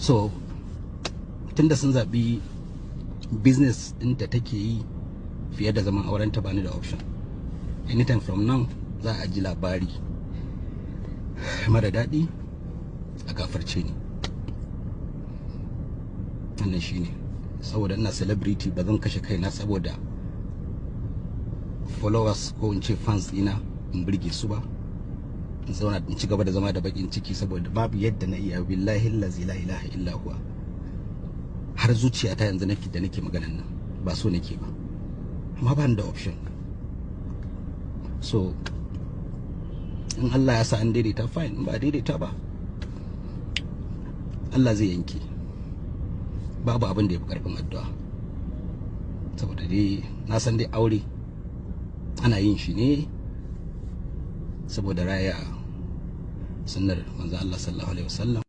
So tunda sun zaɓi business ɗin da take yi fiye da zaman aurenta, bani da option. Anytime from now za a ji labari mara daɗi, a gafarce ni. Wannan shine, saboda ina celebrity, ba zan kashe kaina saboda followers ko in ce fans ɗina, in burge su ba, in zauna in ci gaba da zama da bakin ciki saboda babu yadda na iya. Billahi allazi la ilaha illa huwa, har zuciyata yanzu nake da nake maganan nan, ba so nake ba, amma ba ni da option. So in Allah ya sa an daidaita, fine. In ba daidaita ba, Allah zai yanke. Babu abin da ya fi karfin addu'a, saboda dai na san dai aure ana yin shi ne saboda raya sunnar manzo Allah sallallahu alaihi wasallam.